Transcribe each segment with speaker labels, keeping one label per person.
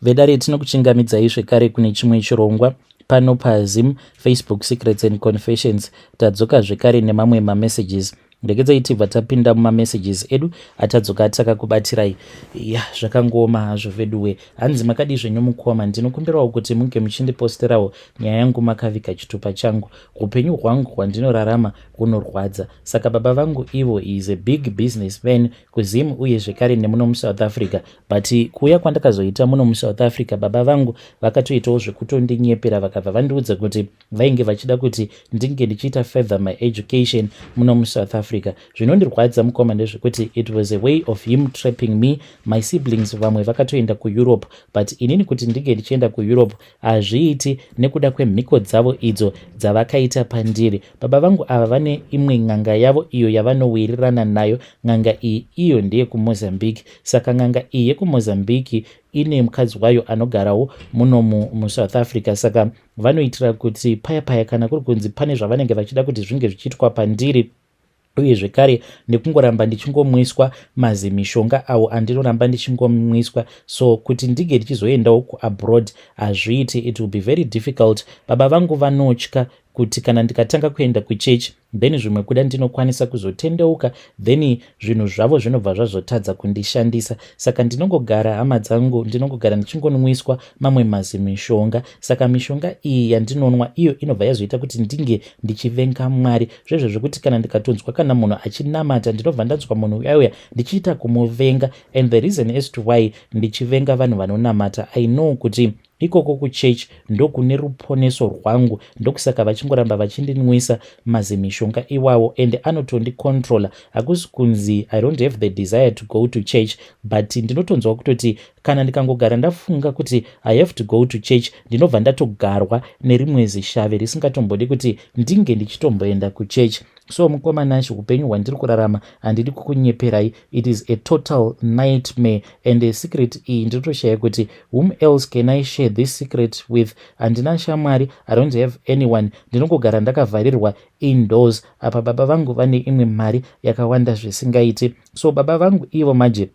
Speaker 1: Vedare, tinokuchingamidzai zvekare kune chimwe chirongwa pano paZim Facebook Secrets and Confessions. Tadzoka zvekare nemamwe mamessages. Regedzai tibva tapinda mumamessages edu atadzoka takakubatirai. Ya, zvakangooma hazvo veduwe. Hanzi, "Makadii zvenyu mukoma? Ndinokumbirawo kuti munge muchindiposterawo nyaya yangu makaviga chitupa changu. Upenyu hwangu hwandinorarama hunorwadza. Saka baba vangu ivo is a big business man kuZim uye zvekare nemuno muSouth Africa, but kuuya kwandakazoita muno muSouth Africa, baba vangu vakatoitawo zvekutondinyepera. Vakabva vandiudza kuti vainge vachida kuti ndinge ndichiita further my education muno muSouth Africa. Zvinondirwadza mukoma ndezvekuti it was a way of him trapping me. My siblings vamwe vakatoenda kuEurope, but inini kuti ndinge ndichienda kuEurope hazviiti nekuda kwemhiko dzavo idzo dzavakaita pandiri. Baba vangu ava vane imwe n'anga yavo iyo yavanowirirana nayo. N'anga iyi iyo ndeyekuMozambique. Saka n'anga iyi yekuMozambique ine mukadzi wayo anogarawo muno muSouth Africa. Saka vanoitira kuti paya paya kana kuri kunzi pane zvavanenge vachida kuti zvinge zvichiitwa pandiri, uye zvekare nekungoramba ndichingomwiswa mazimishonga awo andinoramba ndichingomwiswa, so kuti ndinge ndichizoendawo kuabroad hazviiti, it will be very difficult. Baba vangu vanotya kuti kana ndikatanga kuenda kuchechi, then zvimwe kuda ndinokwanisa kuzotendeuka, then zvinhu zvavo zvinobva zvazotadza kundishandisa. Saka ndinongogara, hama dzangu, ndinongogara ndichingonwiswa mamwe mazimishonga. Saka mishonga iyi yandinonwa iyo inobva yazoita kuti ndinge ndichivenga Mwari zvezvo, zvekuti kana ndikatonzwa kana munhu achinamata, ndinobva ndanzwa munhu uya uya ndichiita kumuvenga. And the reason as to why ndichivenga vanhu vanonamata, I know kuti ikoko kuchechi ndokune ruponeso rwangu. Ndokusaka vachingoramba vachindinwisa mazimishonga iwawo and anotondicontrola. Hakusi kunzi I don't have the desire to go to church, but ndinotonzwa kutoti kana ndikangogara ndafunga kuti I have to go to church, ndinobva ndatogarwa nerimwe zishave risingatombodi kuti ndinge ndichitomboenda kuchechi. So mukoma Nashi, upenyu hwandiri kurarama, handidi kukunyeperai, it is a total nightmare. And a secret iyi ndinotoshaya kuti whom else can I share this secret with? Handina shamwari, I don't have anyone. Ndinongogara ndakavharirwa indoors. Apa baba vangu vane imwe mari yakawanda zvisingaiti. So baba vangu ivo manje,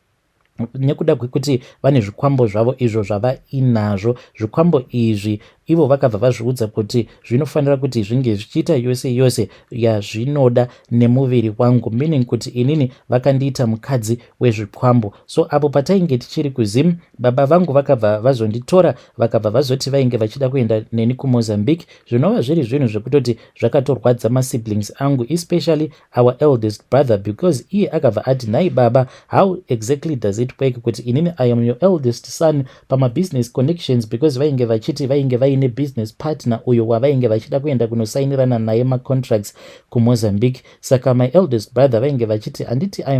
Speaker 1: nekuda kwekuti vane zvikwambo zvavo izvo zvavainazvo, zvikwambo izvi ivo vakabva vazviudza kuti zvinofanira kuti zvinge zvichiita yose yose yazvinoda nemuviri wangu, meaning kuti inini vakandiita mukadzi wezvikwambo. So apo patainge tichiri kuZim, baba vangu vakabva vazonditora, vakabva vazoti vainge vachida kuenda neni kuMozambique, zvinova zviri zvinhu zvekutoti zvakatorwadza masiblings angu, especially our eldest brother, because iye akabva ati, 'Nhai baba, how exactly does it work kuti inini I am your eldest son pamabusiness connections?" Because vainge vachiti vainge vaine business partner uyo wavainge vachida kuenda kunosainirana naye macontracts kuMozambique. Saka my eldest brother vainge vachiti, 'Handiti I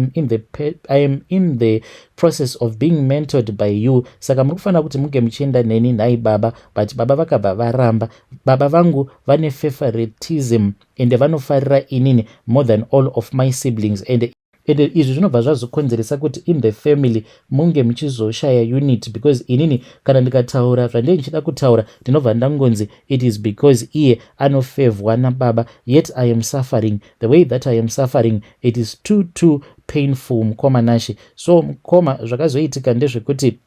Speaker 1: am in the process of being mentored by you? Saka muri kufanira kuti munge muchienda neni, nhai baba?" But baba vakabva varamba. Baba vangu vane favoritism ende vanofarira inini more than all of my siblings, and ende izvi zvinobva zvazokonzeresa kuti in the family munge muchizoshaya unity, because inini kana ndikataura zvandee ndichida kutaura, ndinobva ndangonzi it is because iye anofevhwa nababa. Yet I am suffering. The way that I am suffering, it is too too painful, mukoma Nashi. So mukoma, zvakazoitika ndezvekuti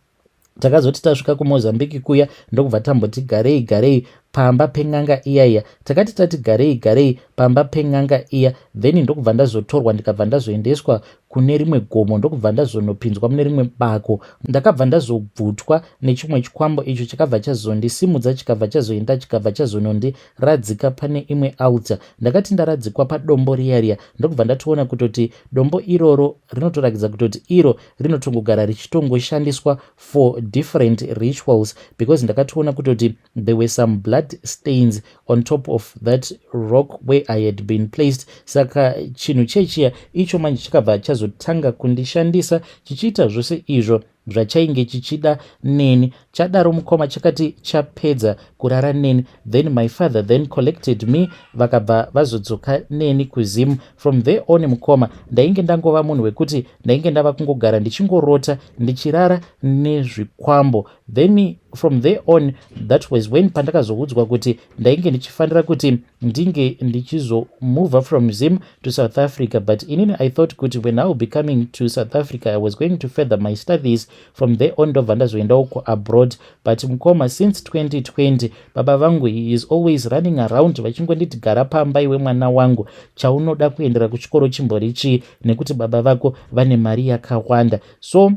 Speaker 1: takazoti tasvika kuMozambique kuya, ndokubva tamboti garei garei pamba pen'anga iya iya. Takati tati garei garei pamba pen'anga iya, then ndokubva ndazotorwa, ndikabva ndazoendeswa kune rimwe gomo, ndokubva ndazonopinzwa mune rimwe bako. Ndakabva ndazobvutwa nechimwe chikwambo icho chakabva chazondisimudza, chikabva chazoenda, chikabva chazonondiradzika pane imwe altar. Ndakati ndaradzikwa padombo riya riya, ndokubva ndatoona kutoti dombo iroro rinotoratidza kutoti iro rinotongogara richitongoshandiswa for different rituals, because ndakatoona kutoti there were some blood stains on top of that rock where I had been placed. Saka chinhu chechiya icho manje chakabva chazotanga kundishandisa, chichiita zvose izvo zvachainge chichida neni. Chadaro mukoma, chakati chapedza kurara neni, then my father then collected me, vakabva vazodzoka neni kuZim. From there on mukoma, ndainge ndangova munhu wekuti ndainge ndava kungogara ndichingorota ndichirara nezvikwambo. Then From there on, that was when pandakazoudzwa kuti ndainge ndichifanira kuti ndinge ndichizomova from Zim to South Africa. But inini I thought kuti when I will be coming to South Africa, I was going to further my studies. From there on, ndobva ndazoendawo kuabroad. But mukoma, since 2020, baba vangu, he is always running around vachingonditi, "Gara pamba iwe mwana wangu. Chaunoda kuendera kuchikoro chimbori chii, nekuti baba vako vane mari yakawanda?" So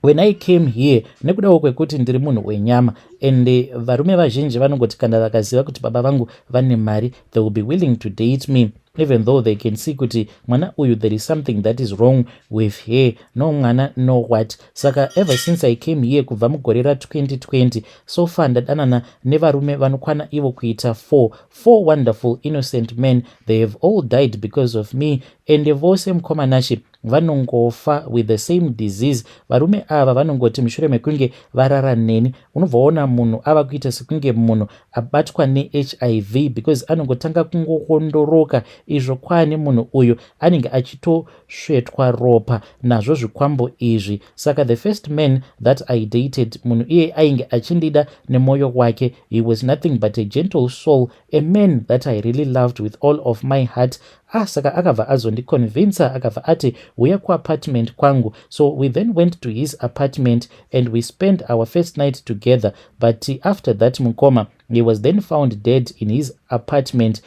Speaker 1: when I came here, nekudawo kwekuti ndiri munhu wenyama and varume vazhinji vanongoti kana vakaziva kuti baba vangu vane mari, they will be willing to date me, even though they can see kuti mwana uyu, there is something that is wrong with her, no mwana, no what. Saka ever since I came here, kubva mugore ra2020, so far ndadanana nevarume vanokwana ivo kuita four, four wonderful innocent men. They have all died because of me. And vose, mukoma Nashe, vanongofa with the same disease. Varume ava vanongoti mushure mekunge varara neni, unobva waona munhu ava kuita sekunge munhu abatwa neHIV, because anongotanga kungoondoroka. Izvo kwaane munhu uyu anenge achitosvetwa ropa nazvo zvikwambo izvi. Saka the first man that I dated, munhu iye ainge achindida nemwoyo wake. He was nothing but a gentle soul, a man that I really loved with all of my heart. Ah, saka akabva azondiconvinsa, akabva ati, "Uya kuapartment kwangu." So we then went to his apartment and we spent our first night together. But after that, mukoma, he was then found dead in his apartment.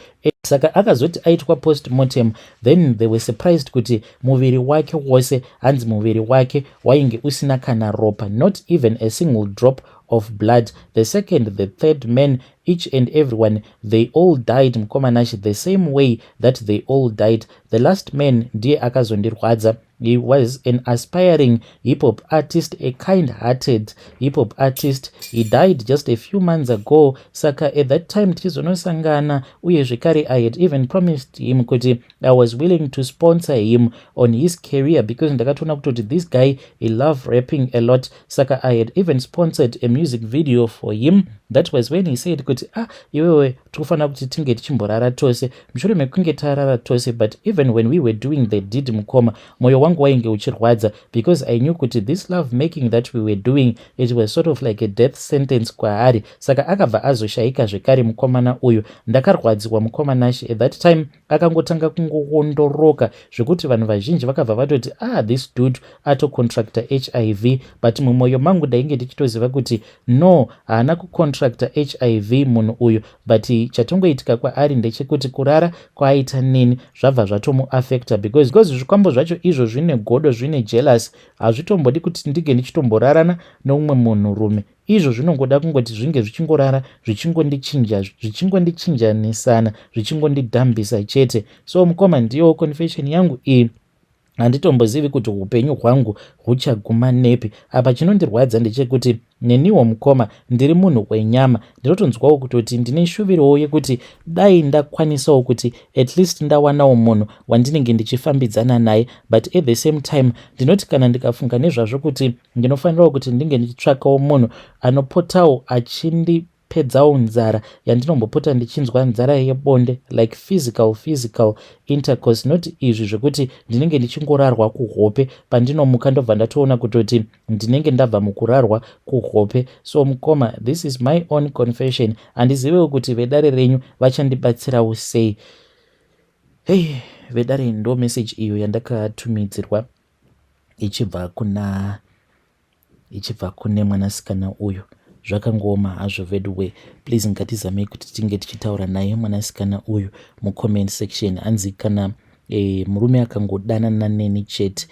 Speaker 1: Saka akazoti aitwa postmortem, then they were surprised kuti muviri wake wose, hanzi muviri wake wainge usina kana ropa, not even a single drop of blood. The second, the third man, each and everyone, they all died, mukoma Nashe, the same way that they all died. The last man ndiye akazondirwadza. He was an aspiring hip hop artist, a kind hearted hip hop artist. He died just a few months ago. Saka at that time tichizonosangana, uye zvekare I had even promised him kuti I was willing to sponsor him on his career, because ndakatoona kutoti this guy, he love rapping a lot. Saka I had even sponsored a music video for him. That was when he said kuti, "Ah, iwewe, tinofanira kuti tinge tichimborara tose." Mushure mekunge tarara tose, but even when we were doing the deed, mukoma, mwoyo wangu wainge uchirwadza, because I knew kuti this love making that we were doing, it was sort of like a death sentence kwaari. Saka akabva azoshayika zvekare mukomana uyu. Ndakarwadziwa, mukoma Nashe. At that time akangotanga kungoondoroka zvekuti vanhu vazhinji vakabva vatoti, "Ah, this dude atocontracta HIV." But mumwoyo mangu ndainge ndichitoziva kuti no, haana kucontracta HIV munhu uyu, but chatongoitika kwaari ndechekuti kurara kwaaita neni zvabva zvatomuafecta, because zvikwambo zvacho izvo zvine godo, zvine jealous. Hazvitombodi kuti ndinge ndichitomborarana neumwe munhurume. Izvo zvinongoda kungoti zvinge zvichingorara, zvichingondichinja, zvichingondichinjanisana, zvichingondidhambisa chete. So mukoma, ndiyo confession yangu iyi. Handitombozivi kuti upenyu hwangu huchaguma nepi. Apa chinondirwadza ndechekuti neniwo, mukoma, ndiri munhu wenyama. Ndinotonzwawo kutoti ndine shuvirowo yekuti dai ndakwanisawo kuti at least ndawanawo munhu wandinenge ndichifambidzana naye. But at the same time, ndinoti kana ndikafunga nezvazvo kuti ndinofanirawo kuti ndinge ndichitsvakawo munhu anopotawo achindi pedzawo nzara yandinombopota ndichinzwa, nzara yebonde, like physical intercourse, not izvi zvekuti ndinenge ndichingorarwa kuhope, pandinomuka ndobva ndatoona kutoti ndinenge ndabva mukurarwa kuhope. So mukoma, this is my own confession. Handizivewo kuti vedare renyu vachandibatsirawo sei. Hei vedare, ndo message iyo yandakatumidzirwa ichibva kune mwanasikana uyu. Zvakangooma hazvo veduwe. Please, ngatizamei kuti tinge tichitaura naye mwanasikana uyu mucomment section. Hanzi kana murume akangodanana neni chete,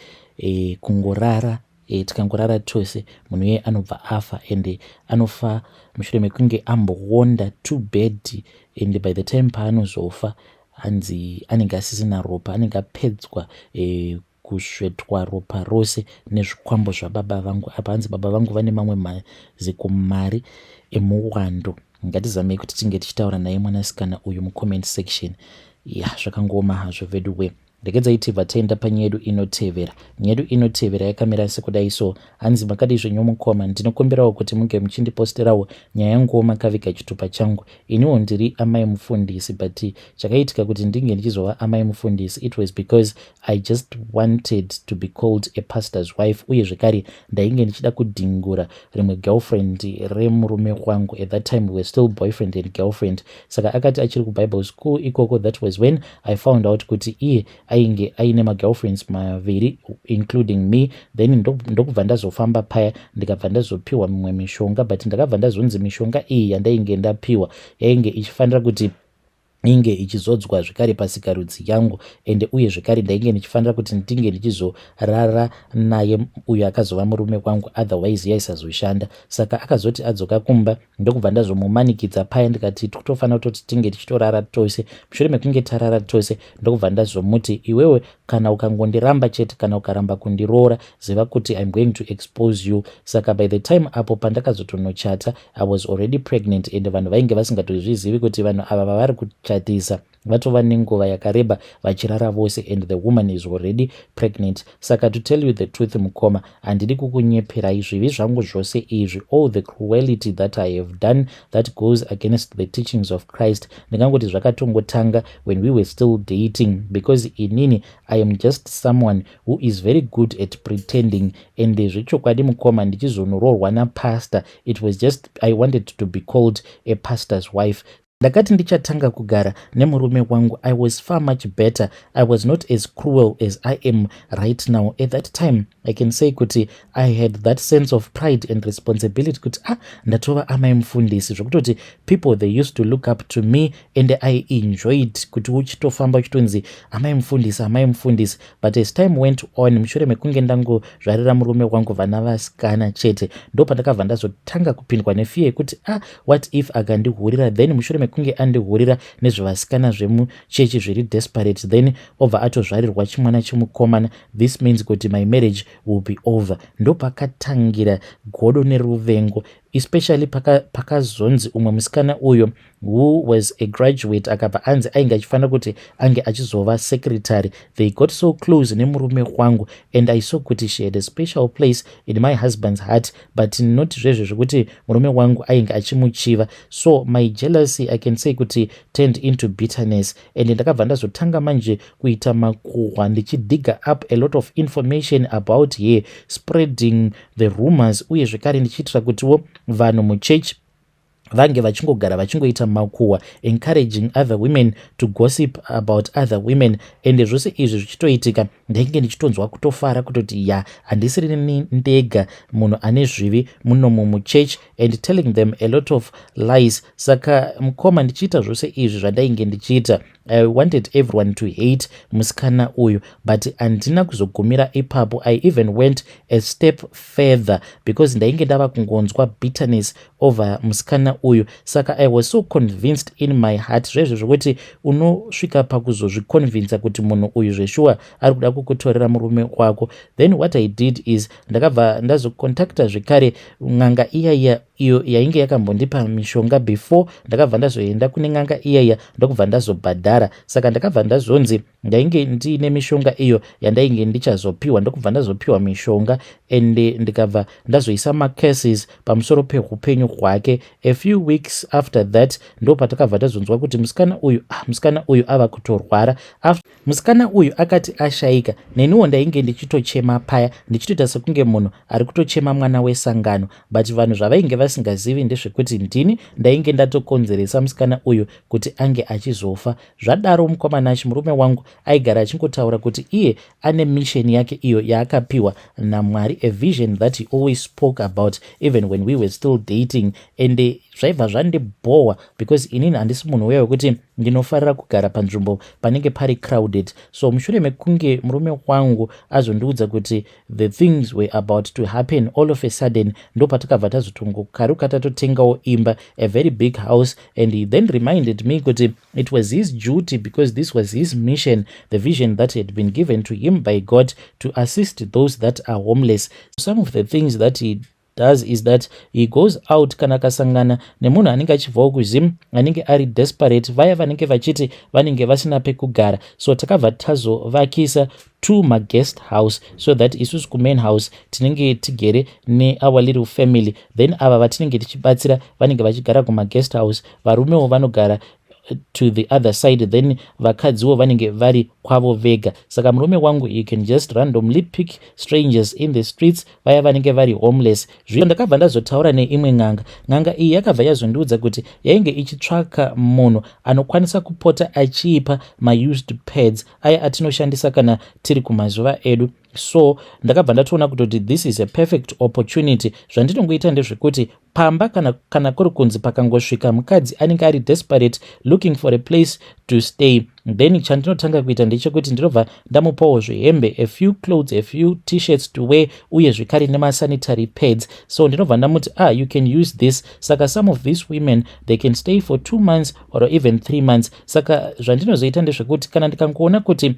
Speaker 1: kungorara, tikangorara tose, munhu iye anobva afa, and anofa mushure mekunge amboonda too bad. And by the time paanozofa, hanzi anenge asisina ropa, anenge apedzwa kusvetwa ropa rose nezvikwambo zvababa vangu. Apa hanzi baba vangu vane mamwe mazikumari emuwando. Ngatizamei kuti tinge tichitaura naye mwanasikana uyu mucomment section. Ya, zvakangooma hazvo veduwe. Regedzai tibva taenda panyaya yedu inotevera. Nyaya yedu inotevera yakamira sekudai so. Hanzi makadii zvenyu mukoma, ndinokumbirawo kuti munge muchindiposterawo nyaya yanguwo makaviga chitupa changu. Iniwo ndiri amai mufundisi but chakaitika kuti ndinge ndichizova amai mufundisi it was because I just wanted to be called a pastor's wife uye zvekare ndainge ndichida kudhingura rimwe girlfriend remurume wangu. At that time we were still boyfriend and girlfriend. Saka akati achiri kuBible school ikoko, that was when I found out kuti iye ainge aine magirlfriends maviri including me. Then ndokubva ndazofamba paya, ndikabva ndazopiwa mimwe mishonga, but ndakabva ndazonzi mishonga iyi yandainge ndapiwa yainge ichifanira kuti inge ichizodzwa zvekare pasikarudzi yangu, ende uye zvekare ndainge ndichifanira kuti ndinge ndichizorara naye uyo akazova murume wangu, otherwise yaisazoshanda. Saka akazoti adzoka kumba, ndokubva ndazomumanikidza paya, ndikati tikutofanira kutoti tinge tichitorara tose. Mushure mekunge tarara tose, ndokubva ndazomuti, "Iwewe kana ukangondiramba chete, kana ukaramba kundiroora, ziva kuti I'm going to expose you." Saka by the time apo pandakazotonochata, I was already pregnant, and vanhu vainge vasingatozvizivi kuti vanhu ava vavari kuchatisa vatova nenguva yakareba vachirara vose and the woman is already pregnant. Saka to tell you the truth, mukoma, handidi kukunyeperai, zvivi zvangu zvose izvi, all the cruelty that I have done that goes against the teachings of Christ, ndingangoti zvakatongotanga when we were still dating, because inini I am just someone who is very good at pretending. And zvechokwadi mukoma, ndichizonoroorwa napastor, it was just I wanted to be called a pastor's wife. Ndakati ndichatanga kugara nemurume wangu, I was far much better. I was not as cruel as I am right now. At that time I can say kuti I had that sense of pride and responsibility kuti, ah, ndatova amai mufundisi, zvekutoti people, they used to look up to me, and I enjoyed kuti uchitofamba uchitonzi amai mufundisi, amai mufundisi. But as time went on, mushure mekunge ndangozvarira murume wangu vana vasikana chete, ndo pandakabva ndazotanga kupindwa nefear yekuti, ah, what if akandihurira? Then mushure mekunge andihurira nezvevasikana zvemuchechi zviri desperate, then obva atozvarirwa chimwana chemukomana, this means kuti my marriage will be over. Ndopakatangira godo neruvengo, especially pakazonzi umwe musikana uyo who was a graduate akabva anzi ainge achifanira kuti ange achizova secretary. They got so close nemurume wangu, and I saw kuti she had a special place in my husband's heart, but not zvezvo zvekuti murume wangu ainge achimuchiva. So my jealousy, I can say kuti, turned into bitterness, and ndakabva ndazotanga manje kuita makuhwa, ndichidiga up a lot of information about her, spreading the rumors, uye zvekare ndichiitira kutiwo vanhu muchechi vange vachingogara vachingoita makuhwa, encouraging other women to gossip about other women. Ende zvose izvi zvichitoitika, ndainge ndichitonzwa kutofara kutoti, ya, handisiri ndega munhu ane zvivi munomu muchurch, and telling them a lot of lies. Saka mukoma, ndichiita zvose izvi zvandainge ndichiita, I wanted everyone to hate musikana uyu, but handina kuzogumira ipapo. I even went a step further because ndainge ndava kungonzwa bitterness over musikana uyu. Saka I was so convinced in my heart, zvezvo zvokuti unosvika pakuzozviconvinsa kuti munhu uyu zveshuwa ari kuda kukutorera murume wako. Then what I did is ndakabva ndazocontacta zvekare n'anga iya iyo yainge yakambondipa mishonga before. Ndakabva ndazoenda kune n'anga iyaiya, ndokubva ndazobhadhara. Saka ndakabva ndazonzi ndainge ndiine mishonga iyo yandainge ndichazopiwa, ndokubva ndazopiwa mishonga, ende ndikabva ndazoisa macurses pamusoro peupenyu hwake. A few weeks after that, ndo patakabva tazonzwa kuti musikana uyu, ah, musikana uyu ava kutorwara. Musikana uyu akati ashayika, neniwo ndainge ndichitochema paya, ndichitoita sekunge munhu ari kutochema mwana wesangano. But vanhu zvavainge vasingazivi ndezvekuti ndini ndainge ndatokonzeresa musikana uyu kuti ange achizofa. Zvadaro, mukomanachi, murume wangu aigara achingotaura kuti iye ane mission yake iyo yaakapiwa naMwari, a vision that he always spoke about even when we were still dating. And zvaibva zvandibhowa because inini handisi munhu uya wekuti ndinofarira kugara panzvimbo panenge pari crowded. So mushure mekunge murume wangu azondiudza kuti the things were about to happen all of a sudden, ndo patakabva tazotongokaruka tatotengawo imba, a very big house. And he then reminded me kuti it was his duty, because this was his mission, the vision that had been given to him by God, to assist those that are homeless. Some of the things that he does is that he goes out kana akasangana nemunhu anenge achibvawo kuZim, anenge ari desperate, vaya vanenge vachiti vanenge vasina pekugara. So takabva tazovakisa two maguest house so that isusu kumain house tinenge tigere neour little family, then ava vatinenge tichibatsira vanenge vachigara kumaguest house. Varumewo vanogara to the other side, then vakadziwo vanenge vari kwavo vega. Saka murume wangu, you can just randomly pick strangers in the streets, vaya vanenge vari homeless. Zvino ndakabva ndazotaura neimwe n'anga. N'anga iyi yakabva yazondiudza kuti yainge ichitsvaka munhu anokwanisa kupota achiipa maused pads aya atinoshandisa kana tiri kumazuva edu. So ndakabva ndatoona kutoti this is a perfect opportunity. Zvandinongoita ndezvekuti pamba kana kuri kunzi pakangosvika mukadzi anenge ari desperate, looking for a place to stay, then chandinotanga kuita ndechekuti ndinobva ndamupawo zvihembe, a few clothes, a few T-shirts to wear, uye zvekare nemasanitary pads. So ndinobva ndamuti, "Ah, you can use this." Saka some of these women, they can stay for 2 months or even 3 months. Saka zvandinozoita ndezvekuti kana ndikangoona kuti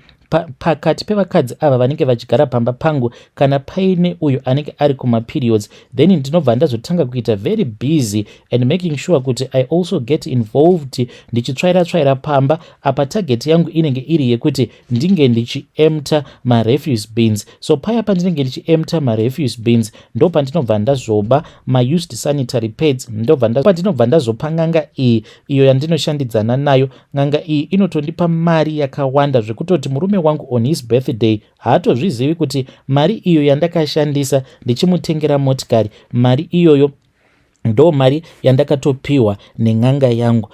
Speaker 1: pakati pevakadzi ava vanenge vachigara pamba pangu, kana paine uyo anenge ari kumaperiods, then ndinobva ndazotanga kuita very busy and making sure kuti I also get involved, ndichitsvaira tsvaira pamba apa. Target yangu inenge iri yekuti ndinge ndichiempta marefuse bins. So paya pandinenge ndichiempta marefuse bins, ndo pandinobva ndazoba maused sanitary pads, ndopandinobva ndazopa n'anga iyi, iyo yandinoshandidzana nayo. N'anga iyi inotondipa mari yakawanda zvekutoti murume wangu on his birthday haatozvizivi kuti mari iyo yandakashandisa ndichimutengera motikari, mari iyoyo ndo mari yandakatopiwa nen'anga yangu.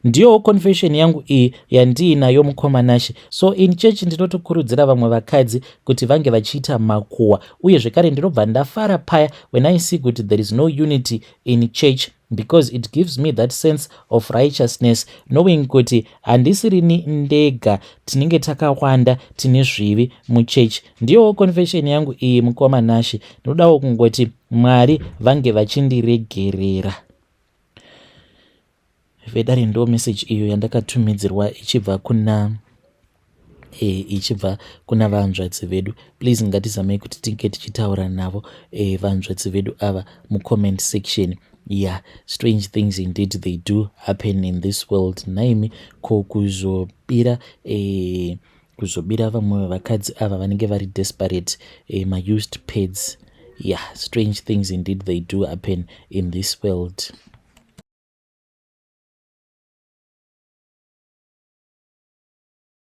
Speaker 1: Ndiyowo confession yangu iyi yandiinayo, mukoma Nashe. So in church ndinotokurudzira vamwe vakadzi kuti vange vachiita makuhwa, uye zvekare ndinobva ndafara paya when I see kuti there is no unity in church, because it gives me that sense of righteousness, knowing kuti handisirini ndega, tinenge takawanda tine zvivi muchechi. Ndiyowo confession yangu iyi, mukoma Nashe. Ndinodawo kungoti Mwari vange vachindiregerera. Vedare, ndo message iyo yandakatumidzirwa ichibva kuna vanzvadzi vedu. Please, ngatizamei kuti tinge tichitaura navo vanzvadzi vedu ava mucomment section. Yeah, strange things indeed, they do happen in this world. Naimi, ko kuzobira vamwe vakadzi ava vanenge vari desperate maused pads? Yeah, strange things indeed, they do happen in this world.